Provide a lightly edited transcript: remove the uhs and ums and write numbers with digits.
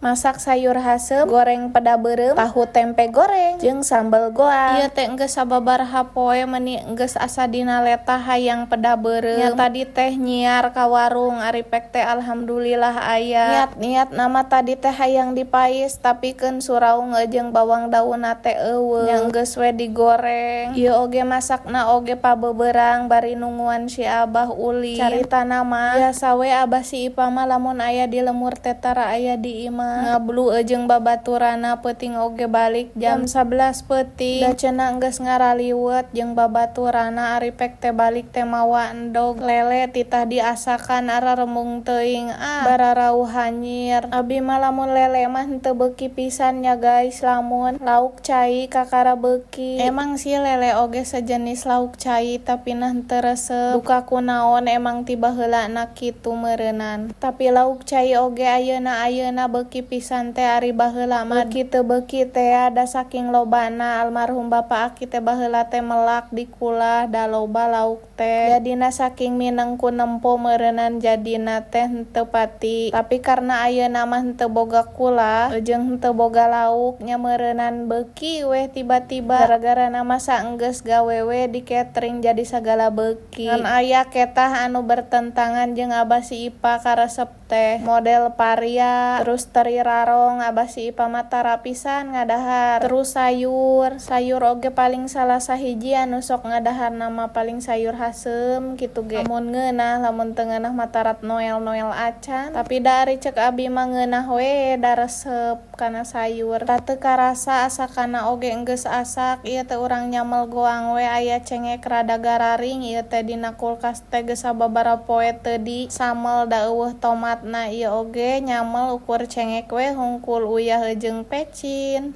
Masak sayur haseum, goreng peda beureum, tahu tempe goreng, jeung sambal goang. Ieu teh enggeus sababaraha poe meuni enggeus asa dina letah hayang peda beureum. Nya tadi teh nyiar ka warung, ari pek teh alhamdulillah aya. Niat-niatna mah tadi teh hayang dipais, tapi keun suraung jeung bawang daunna teh euweuh. Nya enggeus we digoreng. Ieu oge masakna oge pabeberang bari nungguan si Abah ulin. Caritana mah biasa we Abah si Ipa mah lamun aya di lembur teh tara aya di imah. Ngablu jeung babaturanna, peuting oge balik jam 11 peuting. Da cenah enggeus ngaraliwet jeung babaturanna, ari pek teh balik teh mawa endog lele titah diasakan, ararembung teuing ah, bararauh hanyir. Abi mah lamun lele mah henteu beuki pisan nya, guys, lamun lauk cai kakara beuki. Emang sih lele oge sejenis lauk cai, tapi nah henteu resep. Duka kunaon, emang ti baheulana kitu meureunan. Tapi lauk cai oge ayeuna-ayeuna beuki pisan teh, ari baheula mah beuki teu beuki teh da saking lobana. Almarhum bapa aki teh baheula teh melak di kulah, da loba lauk teh. Jadina saking mineng ku nempo meureunan, jadina teh henteu pati. Tapi karena ayeuna mah henteu boga kulah jeung henteu boga lauk nya, meureunan beuki weh tiba-tiba, gara-gara mah saenggeus gawe we di catering, jadi sagala beuki. Ngan aya ketah anu bertentangan jeung Abah si Ipa karesep teh model paria terus teri rarong. Abah si Ipa mah tara pisan ngadahar. Terus sayur, sayur oge paling salah sahiji anu sok ngadaharna mah paling sayur haseum kitu ge lamun ngeunah, lamun teu ngeunah mah tarat noel-noel acan. Tapi da ari ceuk abi mah ngeunah we, da resep kana sayur. Da teu karasa asakana oge enggeus asak. Ieu teh urang nyamel goang we, aya cengek rada gararing. Ieu teh dina kulkas teh geus sababaraha poe teu disamel, da euweuh tomatna. Ieu oge nyamel ukur cengek we hungkul, uyah jeung pecin.